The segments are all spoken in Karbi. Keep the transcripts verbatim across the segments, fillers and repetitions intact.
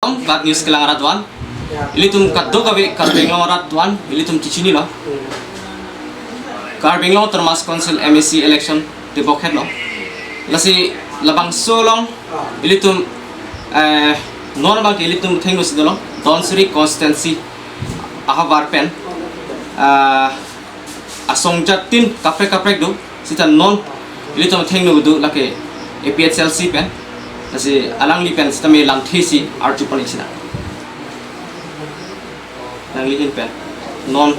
Bad news kelang arat do-an. Ilitum kadokave Karbi Anglong arat do-an, ilitum chichinilo. Karbi Anglong Autonomous Council M A C election tebokhetlo. Lasi labangso along ilitum, eh, non abangke ilitum thengno si dolo. Dhansiri constituency ahavar pen, ah, asong jatin kaprek kaprek do. Sita non ilitum thengno do lake A P H L C pen. Lasi alangli pen sitame lamthe si arju pon-ik sinang. Nangli ahin pen non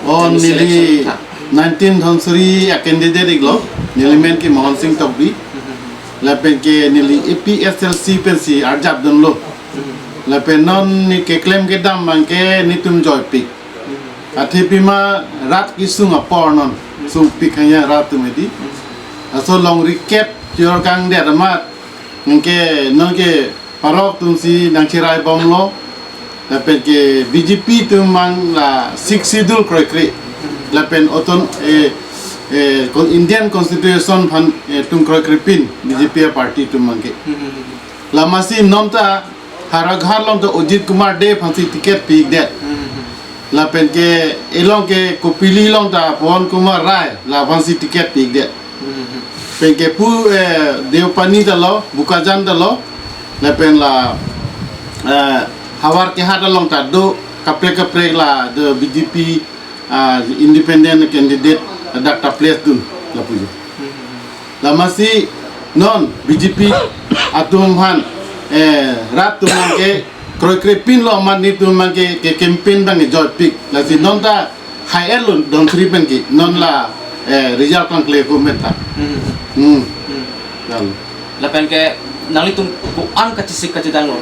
Oh, M A C neli election tha. nineteen Dhansiri a candidate iklo. Neli men ke Mohan Singh Tokbi. Lapen ke neli A P H L C pensi arjap dunlo. Lapen non ne keklem kedam abangke netum joipik. Athe pima rat kesung apor non, sungpik hanya rat atum edi. Laso longri kep chor kangdet amat, nangke nonke parok atumsi nangchirai bomlo. Lapen ke B J P atum abang la Sixth Schedule kroikre. Lapen oton, eh, eh, kon-, Indian Constitution aphan, eh, atum kroikrepin B J P a party atum abangke. Lamasi non ta Howraghat along ta Ajit Kumar Dey aphansi ticket pi-ikdet. Lapen ke along ke Kopili along ta Pawan Kumar Rai la aphansi ticket pi-ikdet. Pen ke pu, eh, Deopani ta lo, Bokajan ta lo. Lapen la, eh, havar kehat along ta do kaprek kaprek la do B J P, ah, independent candidate dak ta place dun lapu jo. Lamasi non B J P atum aphan, eh, rat atum abangke kroikrepinlo amat netum abangke ke campaign abangke joipik. Lasi non ta hai-etlo Dhansiri pen ke non la, eh, result kangkle ko meta. Hmm. Hmm. Hmm. Lalu. Lapen ke nanglitum ko-an kachesik kachedanglo?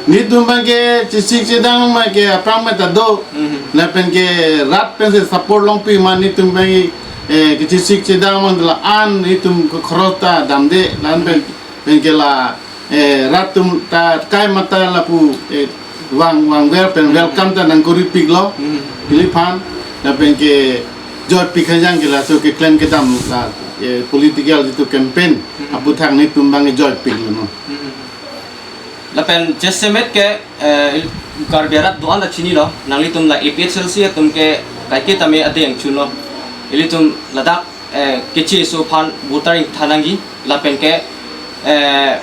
Netum abangke chesik chedang abangke aphrang meta do. Hmm. Lapen ke rat pensi support longpi amat netum abangke, eh, kachesik chedang amat la-an netum khorot ta damde la-an pen, pen ke la, eh, rat atum ta kai mata lapu, eh, vang, vangver pen welcome ta nangkoripiklo. Hmm. Iliphan, lapen ke joipik hajang ke laso keklem kedam la, eh, political jitu campaign, hmm, aputhak netum abangke joipiklo non. Hmm. Lapen jasemet ke, eh, il-, Karbi arat do-an ta chinilo, nanglitum la A P H L C atum ke kaike tame adeng chunlo. Ilitum ladak, eh, kecheso aphan voter ingthan nangji, lapen ke, eh,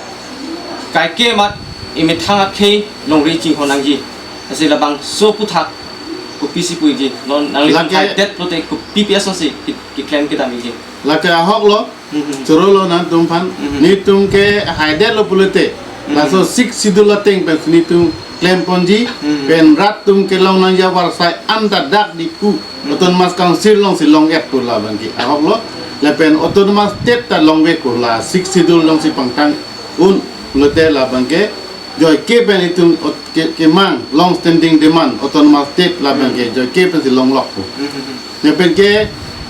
kaike amat emethang akhei longri chinghon nangji. Lasi labangso aputhak kopisi puji. Non nanglitum lake haidet pulote kopi pi asonsi ke, keklem kedam-ikji? Lake ahoklo, mhm, chorolo nangtumphan, mhm, netum ke haidetlo pulote. Mhm. Laso Sixth Schedule ateng pen netum klemponji, mhm, pen rat atum kelong nangji avarsai anta dak Diphu, mhm, Autonomous Council alongsi long-et pu labangke ahoklo. Lapen Autonomous State ta longvek pu la Sixth Schedule alongsi pangthang un pulote labangke joike pen itum ot-, ke, kemang long standing demand Autonomous State labangke, mhm, joike pensi longlok pu. Mhm. Lapen ke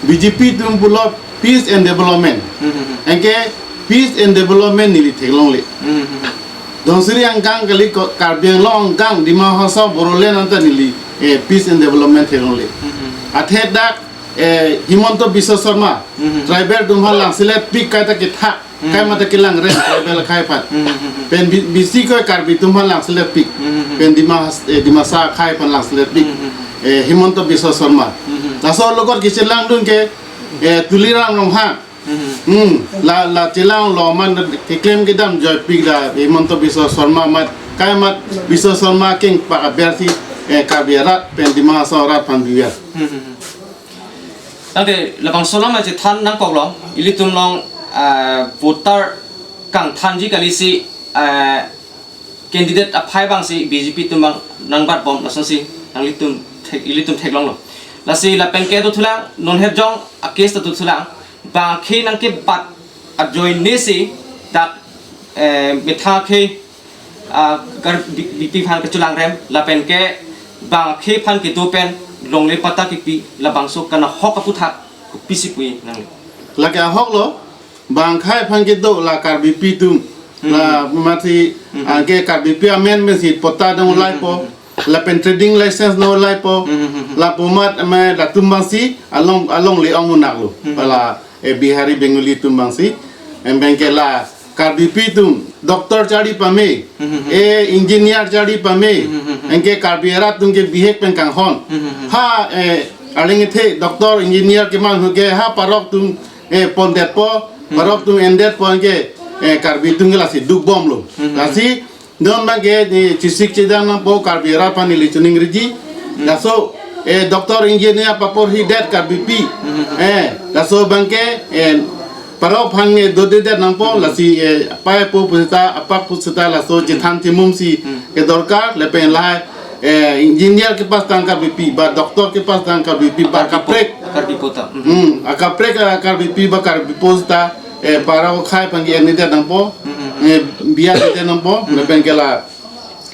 B J P atum pulo peace and development. Hmm, hmm, hmm. Anke peace and development neli theklongle. Hmm, hmm, hmm. Dhansiri angkang kali ko Karbi Anglong angkang Dima Hasao Bodoland anta neli, eh, peace and development theklongle. Hmm, hmm, hmm. Athe dak, eh, Himanta Biswa Sarma, hmm, hmm, tribal atum aphan langselet pik kaita kethak, hmm, kai mata kelang rem tribal akhei aphan. Hmm, hmm, hmm, hmm. Pen bi-, bisi ko Karbi atum aphan langselet pik. Hmm, hmm, hmm. Pen Dima Has-, eh, Dimasa akhei aphan langselet pik. Hmm, hmm, hmm. Eh, Himanta Biswa Sarma. Hmm, hmm, hmm. Laso along kechelang dun ke, eh, Tuliram Ronghang. Hmm. Hmm, la, la chelanglo amat keklem kedam joipik da Himanta Biswa Sarma amat, kai amat Biswa Sarma kengpak abersi, eh, Karbi arat pen Dima Hasao arat aphan biar. Hmm, hmm, hmm. Tangte labangso alam aja than nangkoklo, ilitum along, eh, voter kangthanji kalisi, eh, candidate aphai abangsi B J P atum abang nangbatbom lasonsi nanglitum thek, ilitum theklonglo. Lasi lapen ke dothulang, non het jong a case ta dothulang, bang akhei nangkebat ajoinesi dak, eh, methang akhei, ah, Karbi, Karbi aphan kachelang rem, lapen ke bang akhei aphan kedo pen longle patta kipi, labangso kanahok aputhak kopisi puji nangli? Lake ahoklo, bang akhei aphan kedo la Karbipi atum. Hmm. La mati, hmm, anke Karbipi amen pensi patta dong, hmm, laipo. Hmm, hmm. Lapen trading license dong laipo. Hmm, hmm, hmm, hmm. Lapu amat ame latum abangsi along, alongle ong-unaklo. Hmm. La, eh, Bihari Bengali atum abangsi. Em bang ke la Karbipi atum doctor charli pame, Hmm, hmm, hmm. eh, engineer charli pame, Hmm, hmm, hmm, hmm. anke Karbi arat atum ke bihek pen kanghon. Hmm, hmm, hmm. Ha, eh, arleng ethe doctor engineer keman hu ke ha parok atum, eh, pondetpo, Hmm. parok atum endetpo anke, eh, Karbi atum ke lasi dukbomlo. Hmm, hmm, hmm. Lasi non abangke, eh, chesik chedang nangpo Karbi arat aphan neli chiningriji. Hmm. Laso, eh, doctor engineer paporhidet Karbipi. Hmm, hmm, hmm. Eh, laso abangke, eh, parok aphan, eh, dodedet nangpo, Hmm. lasi, eh, apai apo pusita, apak pusita laso Hmm. chethan chemum si Hmm. ke dorkar, lapen lahai, eh, engineer kepass tang Karbipi, ba doctor kepass tang Karbipi, ba Karbipo, kaprek. Karbipo ta. Hmm. Hmm, akaprek, ah, Karbipi, ba Karbipo sita, eh, parok akhei aphan ke-endedet nangpo, Hmm, hmm, hmm. eh, biadedet nangpo, Hmm. lapen ke la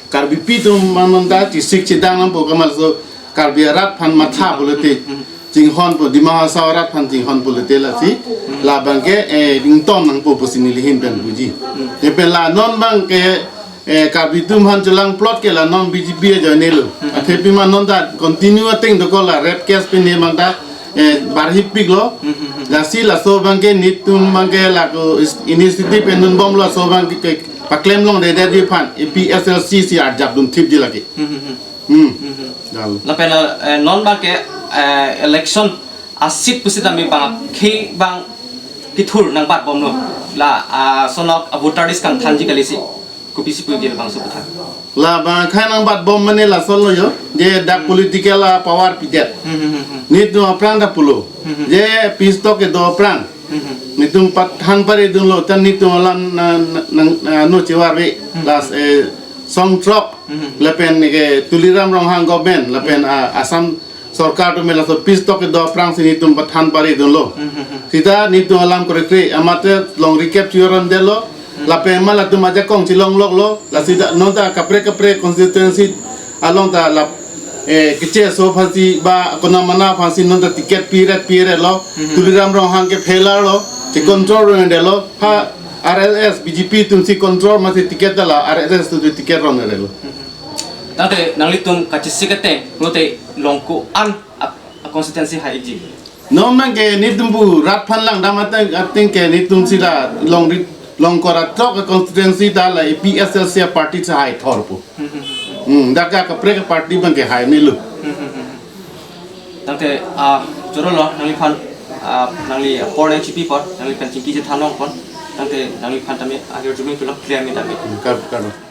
Karbipi atum man non ta chesik chedang nangpo kamal so Karbi arat aphan matha pulote Hmm. chinghonpo, Dima Hasao arat aphan chinghon pulote lasi labangke, eh, ington nangpo pusi neli ahin pen puji. Hmm. Lapen la non abangke, eh, Karbi atum aphan chelang plot ke la non B J P ajoine lo. Hmm. Athe pima non ta continue ateng dokok la rape case pen ne mang ta, eh, barhipiklo. Hmm, hmm, hmm. Lasi laso abangke netum abangke lako is-, initiative endunbomlo laso abangke ke paklem longledet aphan A P H L C si arjap dunthipji lake. Hmm, hmm, hmm. Hmm. Hmm, hmm. Dal. Lapen, eh, non abangke, eh, election a-seat pusitame bang, ke bang kethur nangbatbomlo. La, ah, sonok a-voter list kangthanji kalisi. Kopisi puji labangso aphuthak. La bang akhei nangbatbom mane lasonlo jo. Je dak Hmm. political a-power pidet. Hmm, hmm, hmm, hmm. Netum aphrang ta pulo. Hmm, hmm. Je peace talk kedo aphrang. Hmm, hmm. Netum pathan paridunlo, tan netum alam na, na, na, na, no chevarve. Hmm. Lasi, eh, Song Trok. Hmm, hmm. Lapen ke Tuliram Ronghang government. Lapen, Hmm. ah, Assam sorkar atum laso peace talk kedo aphrang si netum pathan paridunlo. Hmm, hmm, hmm. Sita netum alam krekre, amat te long recap chiyondetlo, Hmm. lapen ma latum ajakong chelongloklo, lasi ta non ta kaprek kaprek constituency along ta la, eh, kecheso aphansi ba konat mana aphansi non ta ticket piret piretlo, Hmm. Tuliram Ronghang ke failure lo, che Hmm. control rongdetlo, ha R S S, B J P atum si control masi ticket ta la R S S atum si ticket rongdetlo. Hmm. Tangte nanglitum kachesik ateng, pulote long ko-an a, a-constituency hai-ikji? Non abangke netum pu rat aphan langdam ateng, ateng ke netum si la long ri-, long kora throk a-constituency ta la A P H L C a-party si hai thorpo. Hmm, hmm, hmm, hmm. Hmm, dak ke kaprek a-party abangke hai melo. Hmm, hmm, hmm, hmm. Tangte, ah, chorolo nangliphan, ah, nangli apor nangchipi apor, nangliphan chingki chethan longpon. Tangte nangliphan tame ahirjume pulo clear me tame. Hmm, kar-, kar-.